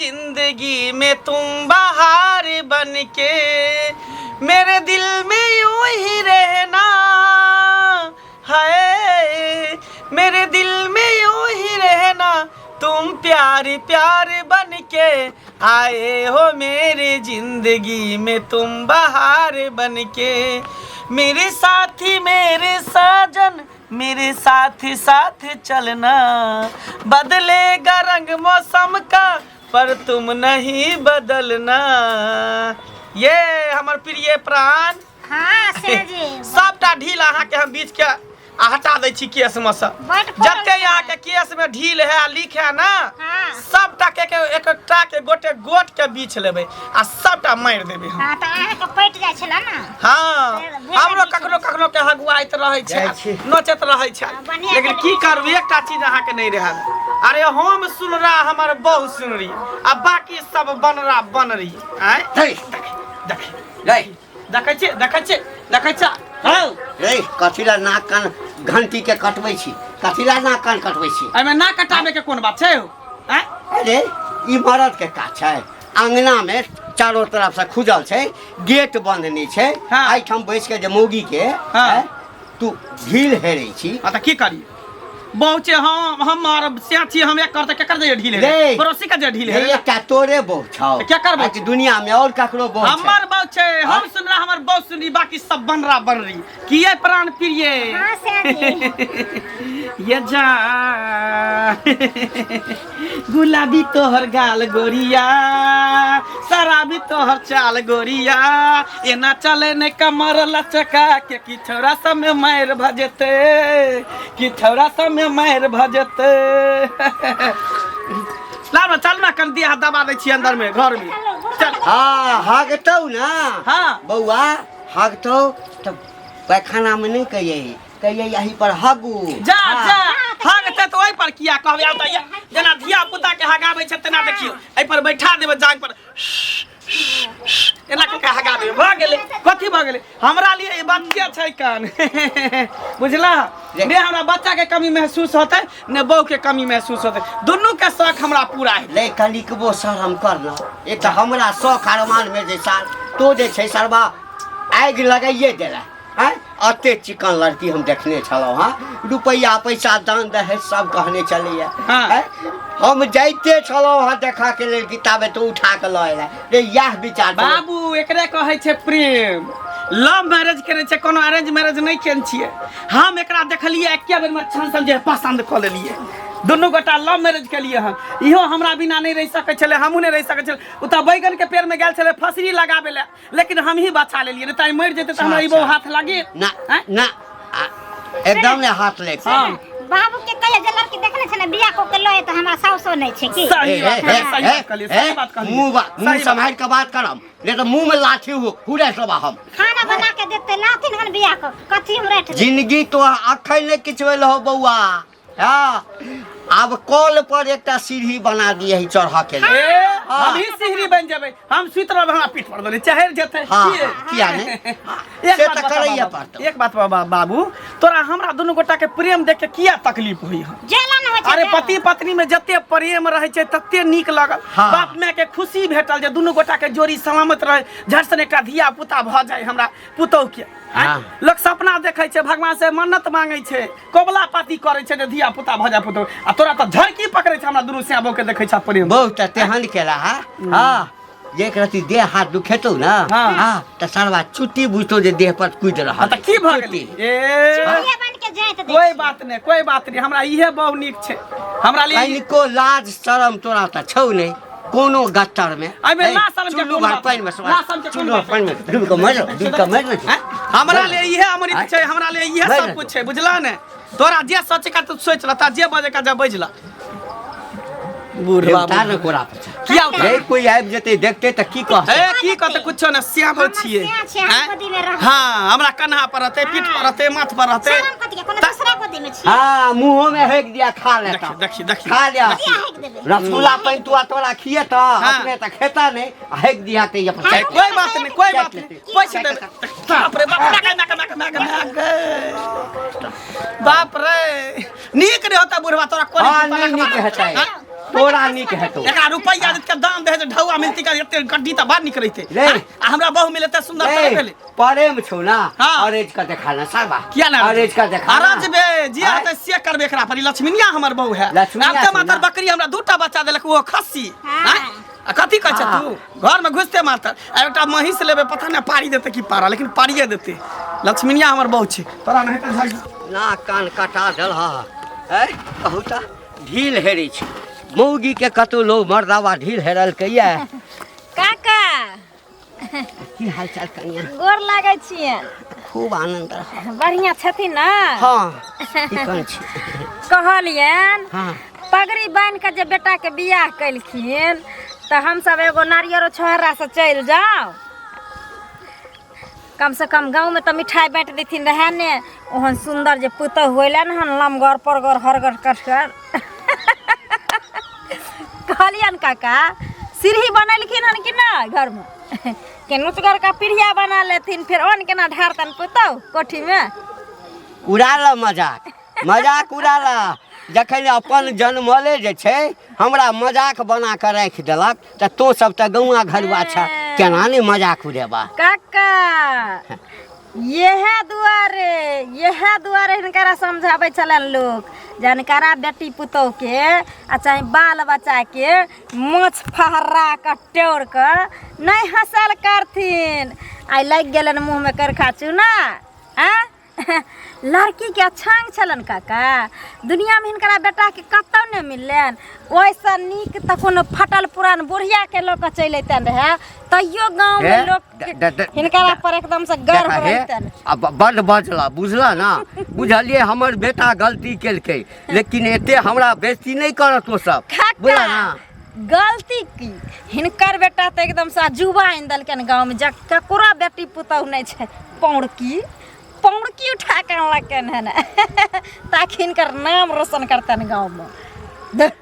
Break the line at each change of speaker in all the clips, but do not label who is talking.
जिंदगी में तुम बहार बन के, मेरे दिल में यूं ही रहना है, मेरे दिल में यूं ही रहना, तुम प्यार प्यार बन के आए हो मेरे जिंदगी में तुम बहार बन के, मेरे साथी मेरे साजन मेरे साथ साथ चलना, बदलेगा रंग मौसम का पर तुम नहीं बदलना। ये हमर प्रिय प्राण।
हाँ से जी।
सबटा ढील अहाँके हम बीच के आ हटा दै छी केस में से।
बड फोड़ल
जते
छै।
अहाँके केस में ढील है आ लीक है ना,
हाँ।
सबटा के के एक एकटा के गोटे गोट के बीछ लेबै आ सबटा मारि देबै हम।
हाँ तऽ अहाँके पटि जाइ छलै ने।
हाँ,
भेल
हमरो
बीच
कखनो कखनो के हगुआइत रहै छै,
जाइ छी।
नोचैत रहै छै,
हाँ, बढ़िआँ
लेकिन
करै
की
छी।
करबै, एकटा चीज अहाँके नहि रहल। अरे हम सुनरा हमर बहु सुनरी आ बाकी सब बनरा बनरी। आँय?
हे।
देख
रे।
देखै छियै, देखै छियै, देखै छियै। हौ।
रे, कथी ला नाक कान घंटी के कटबै छी? कथी ला नाक कान कटबै छी?
एहिमे नाक कटाबै के कोन बात छै हौ? आँय?
अरे ई मरद के काज छै। अंगना में चारो तरफ से खुजल छै, गेट बंद नहीं छै।
हाँ।
एहिठाम बैस के जे मौगी के,
हाँ।
हैं, तू ढील हेरै छी।
हाँ, तऽ की करी बहु छै, हम हमर से छी, हम एक करते केकर जे ढील
रे।
हेरे, पड़ोसी के जे ढील
रे,
हेरे।
एकटा तोरे बहु छौ।
तऽ केकर बहु?
आज दुनिया में और ककरो बहु छै?
हमर बहु छै, हम
हाँ?
सुन रहा हमर बहु सुनरी, बाकी सब बनरा बनरी। किए प्राण प्रिय?
हाँ से जी।
ये जा गुलाबी तोहर गाल गोरिया, शराबी तोहर चाल गोरिया, एना चले ने कमर लचका के, कि छौड़ा सब में मारि भजते, कि छौड़ा सब में मारि भजते। लाओ ना, चल ना, कन दिया दबा दै छी अंदर में, घर में चल।
हाँ, हगतौ ना।
हाँ।
बौआ हगतौ तऽ पैखाना में नहीं कहिए, कहिए यहीं पर हगू।
जा।
हाँ।
जा, हगते तऽ ओहि पर किया कहबै? आब तऽ जेना धिया पुता के हगाबै छै तेना देखियौ, एहि पर बैठा देबै जांग पर, एना कऽ के हगा देबै, भऽ गेलै। कथी भऽ गेलै? हमरा लिए ई बच्चे छै कान, बुझला ने? हमरा बच्चा के कमी महसूस होतै ने बहू के कमी महसूस होतै, दुनू के शौक हमरा पूरा हेतै।
ले कनिकबो शरम कर ना। एक तऽ हमरा शौक अरमान में जे साल तो जे छै सरबा आगि लगाइए देला। आँय, अते चिकन लड़की हम देखने छलहुँ हँ, रुपैआ पैसा दान दहेज सब कहने चलैया।
हाँ।
आँय, हम जाइते छलहुँ हँ देखऽ के लेल कि ताबे तू उठा के लऽ एला रे, इएह विचार छलै।
बाबू, एकरे कहै छै प्रेम। लव मैरिज केने छै, कोनो अरेंज मैरिज नहि केने छियै हम। एकरा देखलियै एके बेरमे, छन सन जे पसन्द कऽ लेलियै। दुनू गोटा लव मैरिज केलियै हन। इहो हमरा बिना नहि रहि सकै छलै, हमहूँ नहि रहि सकै छलै। ओ तऽ बैगनके पेड़मे गेल छलै फसरी लगाबै लए, लेकिन हम ही बचा लेलियै, नहि तऽ मरि जेतै तऽ हमरा ई बहु हाथ लागी
ना।
आँय?
ना, एकदम ने हाथ ले।
हाँ।
बाबू के कहियो जे लड़की देखने छै ने, बियाह कऽ के लए तऽ हमरा साउसो नहि छै की।
सही बात है, सही बात कहलियै, सही बात कहलियै।
मुंह मुंह
सही बात।
सम्हारि के बात करम, नहीं तो मुंह में लाठी हो हुरे सब हम।
खाना बना के देते लाथिन हन बियाह कऽ कथी हम राखि देबै?
जिंदगी तो अखन नहि किछु भेल हो बौआ। हाँ, आब कल पर एकटा सीढ़ी बना दिए है चढ़ऽ के लेल।
ए,
हाँ।
हम ही सीढ़ी बन जेबै, हम सुति रहबै, हमरा पीठ पर देने चढ़ि जेतै।
हाँ,
की?
किया नहि?
एक
से
बात
तऽ
बता
करैए
बाबू,
पड़तौ।
एक बात बाबा बाबू, तोरा हमरा दुनू गोटा के प्रेम देख के किया तकलीफ होई हन?
जलन होइ छै
अरे
जलन।
पति पत्नी में जते प्रेम रहे छै तते नीक लगल।
हाँ।
बाप माय के खुशी भेटल जे दुनू गोटा के जोड़ी सलामत रहे, झट सन एकटा धिया पुता भऽ जाय हमरा पुतोह के। आँय?
हाँ।
लोक सपना देखै छै, भगवान से मन्नत मांगै छै, कबला पाती करै छै जे धिया पुता भऽ जाय पुतोह, आ तोरा तऽ झड़की पकड़ै छै हमरा दुनू श्यामो के देखै छै प्रेम।
बहुत तेहन केला हा। हाँ, एक रति देह हाथ दुखेतौ ना।
हाँ।
हाँ, तऽ सरवा चुट्टी बुझतौ जे देह पर कूदि रहल।
हाँ, तऽ की भऽ गेलै?
चुट्टी।
ए
चुड़िया बन के जाइत दै
कोई
छियै।
बात नहि, कोई बात नहि, हमरा इहे बहु नीक छै हमरा लिए।
कनिको लाज शरम तोरा तऽ छौ नहि कोनो गट्टर में।
एहिमे
ए,
लाज शरम के
चुल्लू
कोन
भर
बात?
पानि में
लाज शरम के कोन
चुल्लू भर
बात?
पानि में डूबि कऽ मरि डूबि कऽ मरि ने।
हैं? हमरा लिए इहे अमृत छै, हमरा लिए इहे
मरि
सब
ने।
कुछ छै, बुझला ने? तोरा जे सोचे का तू सोच लता, जे बजे का जे बज ला। बुढ़वा
उतार ने कोरा पर।
किया उतार?
रे, कोई आबि जेतै देखतै तऽ की कहतै?
ए की कहतै? कुछो ने, श्याम
हमर
छियै।
श्याम छियै, हम
हैं?
गोदी में रहतै।
हाँ, हमरा कन्हा पर रहतै, पीठ पर रहतै, माथ पर रहतै।
शरम कथी के? कोनो दूसरा गोदी में छियै?
हाँ, मुँहो में हेक दिया खा लेता।
देखी, देखी, देखी।
खा लिया।
किया हेक देबै?
रसगुल्ला पानि तू तोरा खिए तऽ
हाँ।
अपने तऽ खेता नहि आ हेक दिया तऽ ये पर
ए, कोई बात नहीं, कोई बात नहीं, पैसे दे। बाप रे बाप, मागे, मागे, मागे, मागे, मागे। बाप रे, नीक नहीं होता बुढ़वा तोरा कोन।
हाँ, नहीं नीक हेतै।
हाँ?
तोरा नीक हेतौ।
एकरा रुपैया के दाम दे जे ढौआ मिलती का एते गड्डी त बाहर निकलैते।
रे।
आ हमरा बहु मिले त सुंदर त
ए,
भेलै।
प्रेम छौ ना।
हाँ।
अरेज के देखा ना साबा।
किया ना?
अरेज के देखा ना।
अरज बे जे
आँय?
हेतै से करबे एकरा पर। ई लक्ष्मीनिया हमर बहु है।
लक्ष्मीनिया
आब तऽ
छौ
मातर
ना?
बकरी हमरा दूटा बच्चा देलक, ओहो खस्सी।
हाँ।
आँय? आ कथी कहै छ
हाँ।
तू? घर में घुसते मातर आ एकटा महींस लेबै, पता नहि पारी देतै कि पारा, लेकिन पारिए देतै। लक्ष्मीनिया हमर बहु छै। तोरा नहि तऽ झग
नाक कान कटा देलह। ऐ कहू तऽ ढील हेरै छै मौगीके, कतौ लोग मर्दाबा ढील हेरलकै ये?
काका।
की हाल चाल कनिया?
गोर लागै छियै।
खूब आनंद रह।
बढ़िआँ छथिन ने?
हाँ, चिकन छी।
कहलियनि,
हाँ।
पगड़ी बान्हि कऽ जे बेटाके बियाह केलखिन तऽ हमसब एगो नारियरो छोहरासँ चलि जाउ। कम से कम गाँवमे तऽ मिठाइ बाँटि देथिन रहए ने। ओहन सुन्दर जे पुतहु होइलनि हन, लमगर परगर हरगर कटगर। कहलियनि काका, सीढ़ी बनेलखिन हन कि नहि घरमे? के नुचगर का पीढ़िया बना लेथिन, फेर अन्न केना ढारतनि पुतहु कोठीमे?
उड़ा ल मजाक, मजाक उड़ा ल। जखन अपन जनमले जे छै हमरा मजाक बना कऽ राखि देलक, तऽ तोँ सब तऽ गौआ घरुआ छ, केना नहि मजाक उड़ेबा?
काका, इएह दुआरे हिनकरा समझाबै छलनि लोक, जनकरा बेटी पुतोहके आ चाहे बाल बच्चाके मोछ फहरा कऽ टेउर कऽ नहि हँसल करथिन। आइ लागि गेलनि मुँहमे करखा चूना। आ लड़कीके अछांग छलनि काका, दुनियामे हिनकरा बेटाके कतहु नहि मिललनि। ओहिसँ नीक तऽ कोनो फटल पुरान बुढ़ियाके लऽ कऽ चलि अयतनि रहए, तैयो गाँवमे
हे,
लोक हिनकरा पर एकदमसँ गर्व
देखा हे,
रहितनि।
आ बड्ड बजला, बुझला ना? बुझलियै, हमर बेटा गलती केलकै, लेकिन एते हमरा बेइज्जती नहि करत ओ सब। बुझला
काका,
ना?
गलती की? हिनकर बेटा तऽ एकदमसँ अजूबा आनि देलकनि गाँवमे, जब ककरो बेटी पुतहु नहि छै, पौड़की पौड़की उठा कऽ अनलकनि हन ताकि हिनकर नाम रोशन करतनि गाँवमे। देख,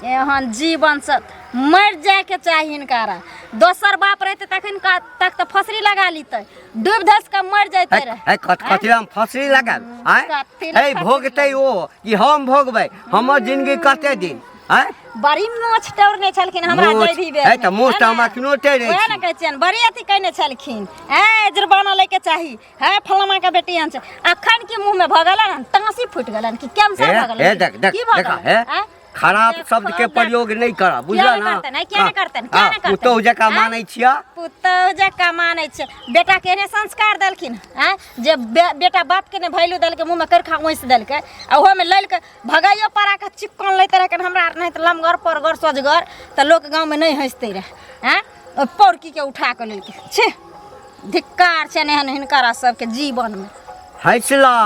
एहन जीवनसँ मरि जायके चाही हिनकारा। दोसर बाप रहितै तखन तक तऽ फसरी लगा लितै, डूबि धसि कऽ मरि जैते
है
रहै।
है, कथी हम फसरी लगायब? आँय?
कथी लए
है
फसरी?
भोगतै ओ कि हम भोगबै? हमर जिंदगी कते दिन? आँय?
बड़ी मोछ टौरने छलखिन हमरा।
मोछ?
जैधी बेर
है तऽ मोछ तऽ हम अखनो टेरै
वएह ने
छी।
कहै छियनि, बड़ी अथी कयने छलखिन। ए जुर्माना लैके चाही है, फलाना के बेटी एहन छै। अखन की मुँह में भऽ गेलनि? टाँसी फुटि गेलनि कि कैंसर
हे
भऽ गेलनि?
हे, देख देख।
की भऽ
देखा
गेलनि?
हे।
आँय?
खराब
देखो,
शब्द के
देख।
प्रयोग नहि कर, बुझल
किया नहि
ना?
करतनि, किया नहि करतनि, किया नहि करतनि?
पुतोहु जकाँ
आँय?
मानै छियै।
पुतहु जकाँ मानै छै। बेटाके एहने संस्कार देलखिन आँय, जे बेटा बापके नहि वैल्यू देलकै, मुँहमे करखा ओंसि देलकै आ ओहोमे ललकै भगाइयो पड़ा कऽ चिक्कन लैते रहै। हमरा आर नहि तऽ लमगर परगर सोझगर तऽ लोक गाँवमे नहि हँसते रहै। आँय, ओहि पौड़कीके उठा कऽ लेलकै। छी, धिक्कार छनि एहन हिनकरा सबके जीवनमे।
हँसला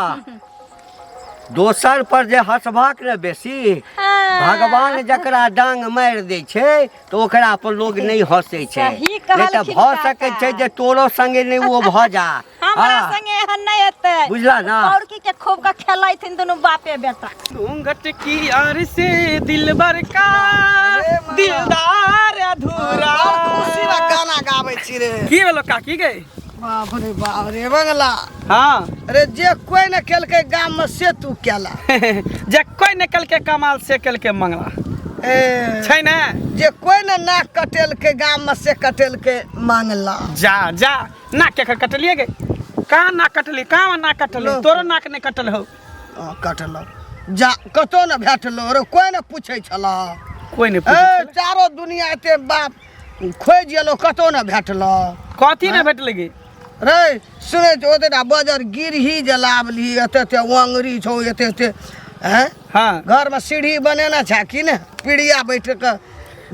दोसर पर जे हँसबाक ने बेसी। भगवान जकरा डांग मारि दै छै तऽ ओकरा पर लोग नहि हँसै छै।
सही
नहि तऽ
कहलखिन
भऽ सकै
काका।
छै जे तोरो संगे नहि ओ भऽ जा।
हमरा
हाँ।
संगे एहन नहि हेतै।
बुझला ना?
पौड़की के खूब के खेलैथिन दुनू बापे बेटा।
घूंघट की आर से दिलबर का दिलदार अधूरा।
खुशी में गाना गाबै छी रे।
की भेलो काकी गे?
बाप रे बाप रे, बंगला।
हाँ।
अरे, जे कोई न केलकै गाम में से तू केला।
जे कोई ने केलकै कमाल से केलकै मंगला।
ए,
छै ने?
जे कोई न नाक कटेलकै गाम में से कटेलकै मांगला।
जा जा, नाक केकर कटलिए गे? कहाँ नाक कटली? कहाँ नाक कटल?
लो।
तोरो नाक नहि कटल हो।
आ, कटलो जा, कतौ न भेटलो रे, कोई न पूछै छला।
कोई नहि
ए
पूछै छलै।
चारो दुनिया एते बाप खोजि गेलो, कतौ न भेटलो।
कथी नहि भेटलै गे?
रे, सुनै छी, ओते टा बजर गिरही जलाबली, एते एते ओंगरी छौ, एते एते हैं।
हाँ।
घर में सीढ़ी बनेने छै कि ने? पीढ़िया बैठ के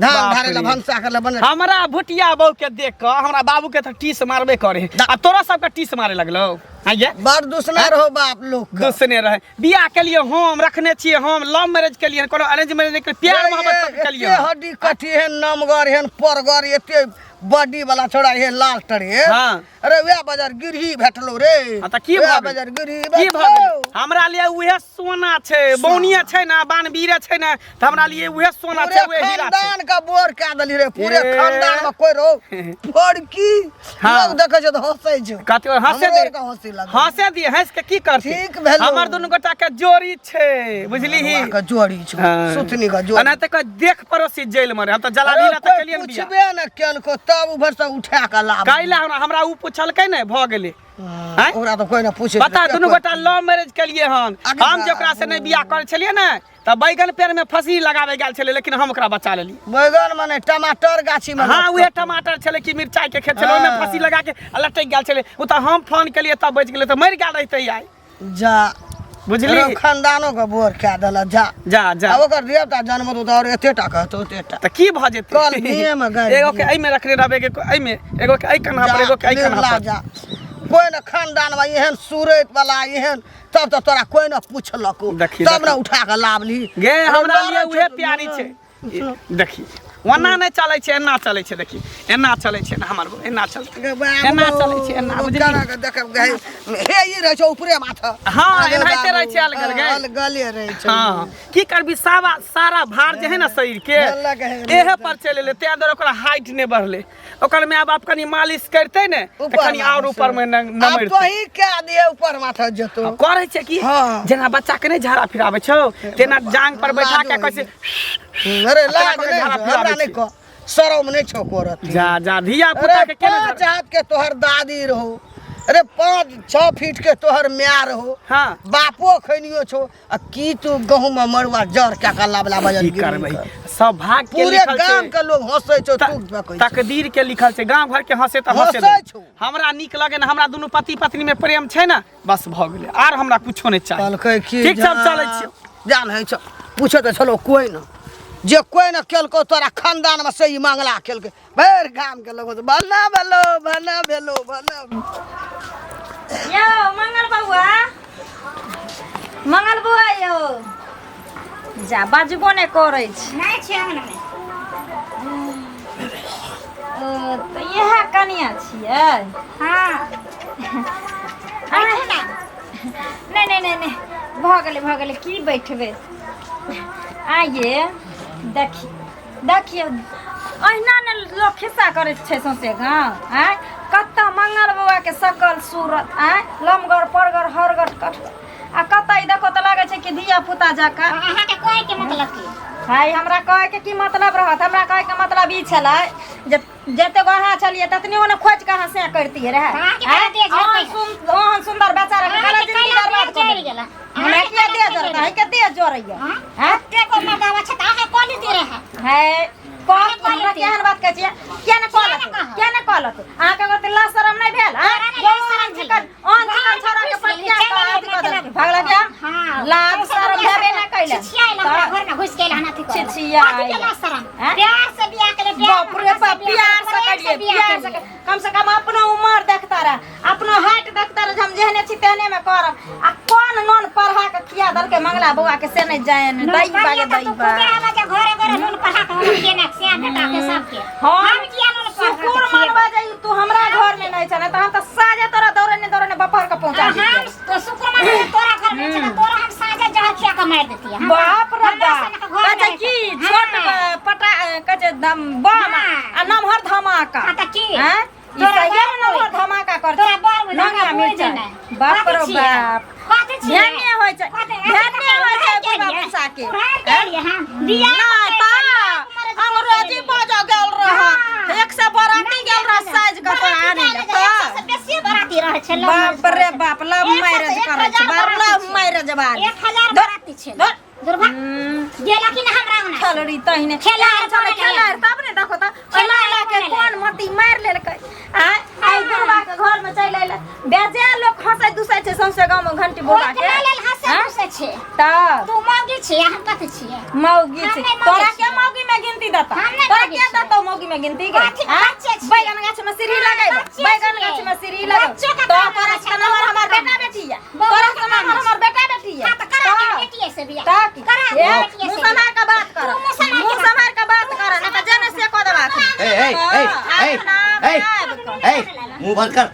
धान
बाप
धारे ला,
रे।
भनसा करे ला बने।
हमरा भुटिया बहू के देख कऽ हमरा बाबू के तऽ टीस मारबे करे, आ तोरा सबके टीस मारे लगलो आइये।
बड़ दुसना रहो बाप लोग के।
दुसने रहे। बियाह के लिए हम रखने छियै, हम लव मैरिज के लिए, कोनो अरेंज मैरिज नहीं, प्यार मोहब्बत के लिए।
एते हड्डी कथी है, नमगर हेन परगर, एते बॉडी वाला छोड़ा हे, लाल टरे। अरे, वएह बाजार गिरही भेटलो रे।
हाँ, तऽ की
वएह
भऽ गेल?
बाजार गिरही
की भऽ
भेटलो।
गेल? हमरा लिए उहे सोना छै। बौनिया छै ने, बानवीरे छै ने, तऽ हमरा लिए उहे सोना
पूरे
छै, उहे हीरा छै।
खानदान का बोर कए देली रे, पूरे
ए।
खानदान में कोई रहो फड़की। लोग देखै छै तऽ हंसै छै।
कथी हंसे
हमरो
दे?
आरके हंसी लगा
हंसे दिए हंस के की करती
ठीक भेलौ।
हमर दुनू गोटा के जोड़ी छै बुझली ही
के जोड़ी छौ सुथनी के जोड़ी
एना तऽ कह देख पड़ोसी जेल में रहे हम तऽ जलाली
अरे
ला तऽ
कोइ
केलियन बियाह
पुछबे ने केलको तब उभर से उठा के लाब
कैला हमरा हमरा उ पुछलकै ने भऽ गेलै आँय?
ओकरा तऽ कोइ ने पूछे
पता दुनू गोटा लव मैरिज केलिए हन
आगे
हम जे ओकरा से नहि बियाह करै छलियै ने तऽ बैगन पेड़ में फसी लगावे गेल छलै लेकिन हम ओकरा बचा लेली
बैगन मने टमाटर गाछी में
हाँ उहे टमाटर छलै कि मिरचाई के खेत छलै ओहिमे
हाँ।
फसी लगा के आ लटकि गेल छलै ओ तऽ हम फोन केलियै तब बचि गेलै तऽ मरि गेल रहितै आइ
जा
बुझली
रौ, खानदानो के बोर कए देलक जा
जा जा
आ ओकर धियापुता जन्म तऽ आओर एते टा कहतौ ओते टा
तऽ की भऽ जेतै
कल नियम गाड़ि
एगो के एहिमे रखने रहबै एगो के एहिमे एगो के एहि कन्हा पर एगो के एहि कन्हा
निर्ला
पर
जा कोइ ने खानदान में एहन सूरत वाला एहन तब तऽ तोरा कोइ ने पुछलको
देखी,
तब ने
देखी।
उठा कऽ लाबली
गे हमरा लिए उहे प्यारी छै देखी ओना नहि चलै छै एना चलै छै देखी एना चलै छै ने हमर एना चलै एना चलै छै एना बुझली
देखब गए हे ई रहै छै ऊपरे माथा
हाँ, एनाहिते रहै छै अलगल गै।
अलगले रहै छै
हाँ की करबी सारा सारा भार जे है ने शरीर के
अलग है।
एहे पर चलि एलै ताहि दुआरे ओकरा हाइट नहि बढ़लै ओकर माय बाप कनि मालिश करतै ने तऽ
ऊपर
कनि आओर
माथा
ऊपर मे
आब
नमरतै
तोही कए दिए ऊपर माथा जेतो
करै छै की
हाँ।
जेना बच्चा के नहि झाड़ा फिराबै छौ तेना जांग पर बैठा के
लाजो
कहै छै
अरे
तेना
लाज
कऽ के
नहि
झाड़ा
छौ, हमरा
फिराबै
नहि
छै।
कह शरम नहि छौ करत
जा जा धिया पुता
अरे
के केना
पाँच हाथ के तोहर दादी रहो अरे 5-6 फीट के तोहर माय रहो
हाँ।
बापो खैनियो छौ आ की तू गहूम में मरुआ जर के कल्ला वाला बजल
की करबै सब भाग के
पूरे
लिखल
गाम
छै
के लोग हंसै छौ तू बकै छौ।
तकदीर के लिखल छै गांव घर के हंसे तऽ हंसे
हंसै
दे।
छौ।
हमरा नीक लगे ने हमरा दुनू पति पत्नी में प्रेम छै ने बस भऽ गेलै आर हमरा कुछो नहि चाही
कहलकै की
ठीक छै हम चलै छियौ
जान होइ छौ पूछे तऽ छलो कोइ न जे कोइ न केलको तोरा खानदान में से ई मांगला केलकै भरि गाम के लोग भला भेलो भला भेलो भला
यौ मंगल बौआ मंगल बौआ यौ जा बाजबो नहि करै छै
नहि छै अंगनामे
ओ, तऽ इएह कनिया छियै
हँ
आँय, नहि नहि नहि नहि भऽ गेलै भऽ गेलै की बैठबै आइए देखी देखियौ अहिना ने लोक खिस्सा करैत छै सौंसे गाँव आँय कतऽ मंगल बाबाके सकल सूरत आँय लमगर परगर हरगर कट आ कतऽ ई देखो तऽ लागै छै कि धिया पुता जकाँ
अहाँके कहैके मतलब की
हाय हमरा कहैके की मतलब रहत हमरा कहैके मतलब ई छलै जे जते गो अहाँ छलियै ततनी ने खोजि कऽ अहाँ से करतियै रहए
अहाँके कैला देह
ओहन
जरतै?
ओहन सुन्दर बेचारा के कैला
अहाँके
जिंदगी
कैला
बर्बाद
देह
कऽ
जरि
देलियै?
गेल
हमरा किया देह जरतै है के देह जरैया
हँ?
हैं
एते गो मर्दावा छै तऽ अहाँके कॉलेज दे रहे
है कह हमरा केहन बात कहै छियै किया ने कहलक
किया ने कहब?
किया ने कहलक अहाँके अगर लाज शरम नहि भेल हँ
तोरा नहि लाज शरम भेल।
चिकन ओहन चिकन छौड़ा के पटिया
चलि
कऽ
एलियै,
अथी कऽ देलक
मतलब।
भागला क्या
हाँ
लाज शरम भेबे नहि कैलक
छिछियाएल हमरा घर में घुस के हन अथी करऽ
छिछियाएल।
कथी के लाज शरम
हैं?
प्यार से बियाह केले प्यार
बाप रे बाप प्यार से करिए प्यार से कम से कम अपनो उम्र देखता रह अपनो हाइट देखता रह जे हम जेहने छी तेहने में करब आ कोन नोन पढ़ा के खिया देलकै मंगला बौआ के से नहि जान दई बागे दई बा
घरे घरे नून पढ़ा के हम केने से बेटा के सबके
हम
हम किया नून पढ़ा के
शुकुर मनवा जाई तू हमरा घर में नहीं छने त हम त साझे तोरा दौड़े ने दौड़े ने बपहर के पहुंचा
हम
दितियै
तो शुक्र मना तोरा घर में छे तोरा हम साझे जहर खिया के मार देतियै हम
बाप रे
हमरा
बाप
सनक घर
कहै
में
छै की
रहतै।
छोट
हाँ।
पटा कहै छै बम
हाँ।
आ नमहर धमाका
हाँ, तऽ की?
हैं? ई
तोरा
सहिए
बड़
में नमहर धमाका कर
तोरा बड़ में
नंगा
धमाका बुझि
मिर्चाई
नहि।
बाप
कथी
रे
छियै?
बाप
कथी छियै?
ध्याने होइ छै
कथी-
ध्याने होइ छै
उड़ाइ के
बुढ़बा
लिए?
भूसा के
उड़ाइ के लिए, हाँ। बियाह
नहि
कऽ
तऽ
के लिए,
अंग्रेजी बजऽ गेल रह
हाँ।
एक सए बराती गेल रह साइज के तोरा आनै लए तऽ
बेसी बराती रहै छै लव
बाप
मैरिज
रे बाप लव
एक सए
मैरिज
एक
करै छै
हजार
बड़
बराती
लव
छै।
मैरिज बाली
1000 बराती छै
धुर।
दुर्भा
हम्म।
गेला कि ना हमरा अंगना
खेलड़ी तहिने
खेला
खेला छलै खेला तब ने देखो तऽ ओहि
खेला
महिला के
कोन
कोन मती मारि लेलकै आय आइ बुढ़वा के घर में चलि अयलै बेजे लोक हंसै दुसै छै सौंसे गाँव में घंटी बोला
ओहिके
के
लेल हंसै
हाँ?
दुसै छै
तब
तू मौगी छी हम कथी छियै
मौगी
हम
छै
नहि मौगी
तोरा के
छियै।
मौगी में गिनती देता
हम नहि
तोरा
मौगी
के
छियै।
देतौ मौगी में गिनती के
कथी
आँय?
बच्चे छियै।
बैगन गाछ में सीढ़ी लगेबो
बच्चे
बैगन
छियै।
गाछ में सीढ़ी लगेबो
बच्चो के
तो
काम
तोरा
रहै छै,
से नमहर हमर
बौआ के
बेटा बेटी या
बौआ
तोरा
के
से
काम
नमहर
छै।
हमर बेटा बेटी या
हाँ, तऽ करा
तऽ-
दे बेटिये से बियाह
ताकि
करा दे
ए,
बेटिये
मुँह
से
सम्हार के बात कर
तू मुँह सम्हार के
मुँह
बात
सम्हार के बात कर नहीं तऽ जने से कऽ देबा
ए ए ए ए ए ए मुंह बंद कर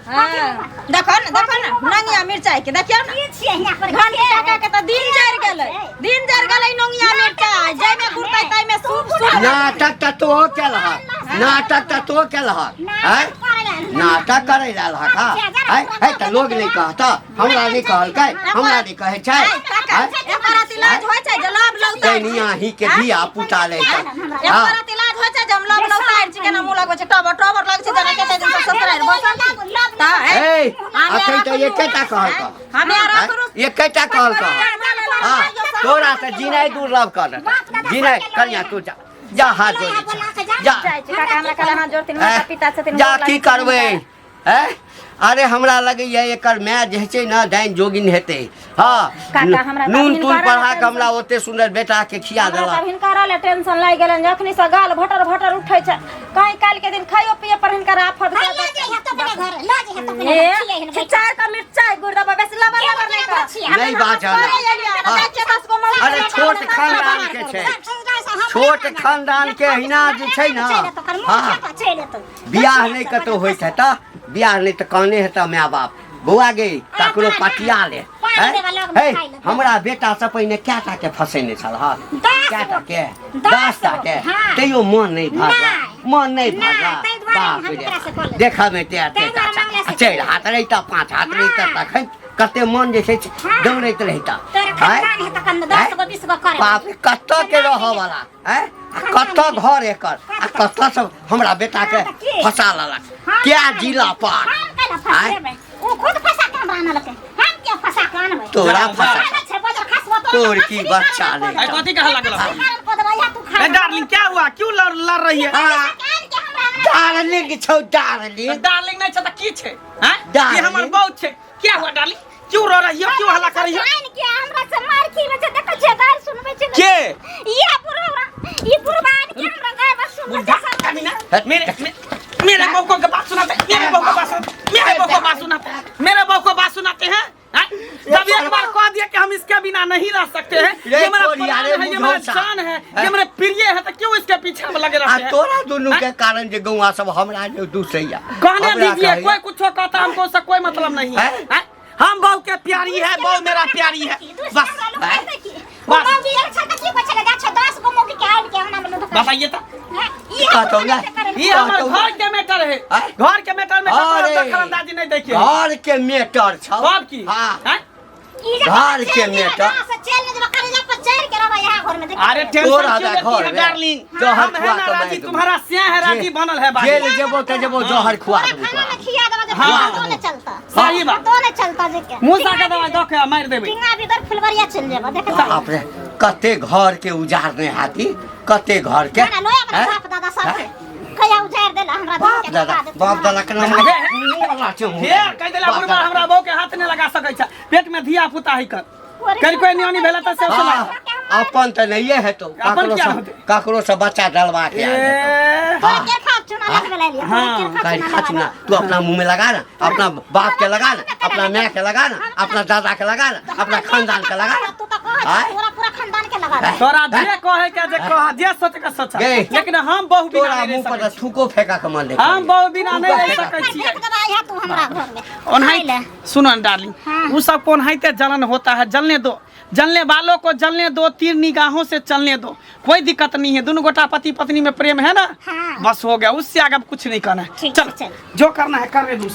देखो ने देखो ने नंगिया मिरचाई के देखियौ ने
की छियै हियाँ पर
घंटी काका के तऽ दिन जरि गेलै दिन जरि गेलै नंगिया मिरचाई जाहिमे गुड़तै ताहिमे सूप सूप
नाटक तऽ तो केलहक नाटक तऽ तो केलहक आँय
नाटक करै
नाटक करै लए आयल हँ है है तऽ लोग नहि कहता हमरा नहि कहलकै हमरा नहि कहै छै
काका
आँय?
एकर अति लाज होइ छै जे लब लौतारि
दैनिया ही के धिया पुता लै छै हँ
एकर अति लाज होइ छै जे हम लब लौतारि छी केना मुँह लगबै छै टबर टबर लगै छै जेना कते दिन से ससुरारि बसल छी तऽ
ए
हमे
अखन तऽ एकेटा कहलकऽ
हमे
आँय?
रखरू
एकेटा कहलकऽ हँ तोरा तऽ जिनाइ दुर्लभ कऽ देतऽ जिनाइ कनिया तू जा जा हाथ जोड़ै छी जा
जाइ छी काका हमरा कहला हाथ जोड़थिन माता पिता छथिन
जा
गोर
की
लागै छथिन
करबै हैं अरे हमरा लगैया एकर माय जे छै ने डाइन जोगिन हेतै हँ
काका, हमरा तऽ
नून
हिनकर
तून पढ़ा के
टेंशन-
हमरा ओते सुन्दर बेटा के खिया
हमरा
देलक
तऽ हिनकर ले टेंशन लागि गेलनि जखनी से गाल भटर भटर उठै छै कहीं काल्हि के दिन खाइयो पिए पर हिनकर आफत
लऽ जइहे तो अपने घर लऽ जइहे तो अपने घर छियै हिन
खिचार के मिरचाई गुड़ दबा बेसी लबर लबर नहि कर
नहि बाजल हँ। अरे छोट खानदान के छै छोट खानदान के हिना जे छै ने हँ बियाह नहि कतौ होइत हेतऽ बियाह नहि तऽ कहने हेतऽ माय बाप बौआ गे ककरो पटिया ले हैं? हे हमरा बेटा से पहिने कए टा के फसेने छल हँ कए टा के 10 टा के तैयो मन नहि भरला मन नहि भरला बाप रे देखऽ मे ते चारि हाथ रहिता पाँच हाथ रहिता तखन कते मन जे छै दौड़ैत रहिता आँय? बाप रे कतऽ के रहऽ वाला आँय? आ कतऽ घर एकर आ कतऽ सब हमरा बेटा के फंसा लेलक क्या जिला पार आँय?
खुद फंसा के हमरा आनलकै हम क्या फंसा के आनबै
तोरा फंसा
छै बजर खसबो तो
तोर की बच्चा नहीं
ऐ कथी कहे लागल ए डार्लिंग क्या हुआ क्यों लड़ लड़ रही है
डार्लिंग छौ डार्लिंग
डार्लिंग नहीं छै त की छै हैं
डार्लिंग।
ये हमर बहू छै क्या हुआ डार्लिंग क्यों रो रही हो क्यों हल्ला कर रही हो
के हमरा से मार खीमे छै देखै छियै गारि सुनबै छै
के
ये बुढ़वा ई बुढ़वा आनि के हमरा गारि बस सुनबै
बुढ़ा
छै
कमीना मेरे मेरे बहू को बात सुनाते मेरे बहू को बात सुनाते मेरे बहू को बात सुनाते हैं मेरे बहू को बात सुनाते हैं हैं? जब एक बार कह दिया कि हम इसके बिना नहीं रह सकते हैं
रे
ये मेरा
कोरिया,
प्राण
रे
है ये मेरा
मुझौसा।
जान है ये मेरे प्रिय है तो क्यों इसके पीछे हम लगे
आ
रहते हैं
तोरा दुनू के कारण जे गौआ सब हमरा जे दूसैया
कहने
हमरा
दीजिए
कहैया।
कोई कुछ कहता हमको उससे कोई मतलब नहीं है
हैं?
हैं? हम बहू के प्यारी है बहू मेरा प्यारी है बस बस। बताइए तो
कहतौ ने
ये हमारे
कहतौ ने।
घर के मैटर है
हैं?
घर के मैटर में
अरे।
दखल अंदाजी नहीं देखिए
घर के मेटर छौ
बाप की
हाँ
हैं?
घर के मेटर।
अरे टेंशन
तोरा
क्यों
दा
लेती
घर
है
में।
डार्लिंग
जहर
हम है
खुआ
ना
के
राजी
मारि दूंगी।
तुम्हारा सिया है राजी बनल है बाजी
जेल जेबो तऽ जेबो जहर खुआ देबो तोरा।
सही बात मूसा के दवाई दऽ के मारि देबै
फुलवरिया चल जेबा देख
बाप रे कते घर के उजाड़ने हाथी कते घर के हैं?
बाप दादा सब कया उजाड़ देला हमरा
बाप दादा बाप दादा के नाम मुँह छै मुँह।
फेर कहि देला
बाप
बुढ़बा
दादा।
हमरा बहू के हाथ नहि लगा सकै छै पेट में धिया पुता है कर कल कोई न्यानी भेला तऽ से सुना
हाँ, अपन तऽ नहिये हेतौ
अपन
ककरो
किया
से
होतै?
ककरो से बच्चा डलवा के आयल हेतौ।
ए
हाँ कहीं खा चुना तू अपना मुंह में लगा ना अपना बाप के लगा ना अपना माय के लगा ना अपना दादा के लगा ना अपना खानदान के लगा ना
तू तो कह
आय?
पूरा पूरा खानदान के लगा दे
तोरा जे कहे के जे कह जे सोच के सोच
गे।
लेकिन हम बहू बिना
तोरा
नहीं रह
मुंह पर
सकै
तऽ थूको फेंका के मन
छी। हम बहू बिना नहीं रह सकै
फेंक
छियै
देबा यहाँ तू हमरा घर में
ओनाही सुनो न डार्लिंग
हाँ।
वो सब कोनाहिते जलन होता है जलने दो जलने वालों को जलने दो तीर निगाहों से चलने दो कोई दिक्कत नहीं है दोनों गोटा पति पत्नी में प्रेम है ना
हाँ।
बस हो गया उससे आगे अब कुछ नहीं करना है
ठीक
चल
है, चल।
जो करना है करने दो।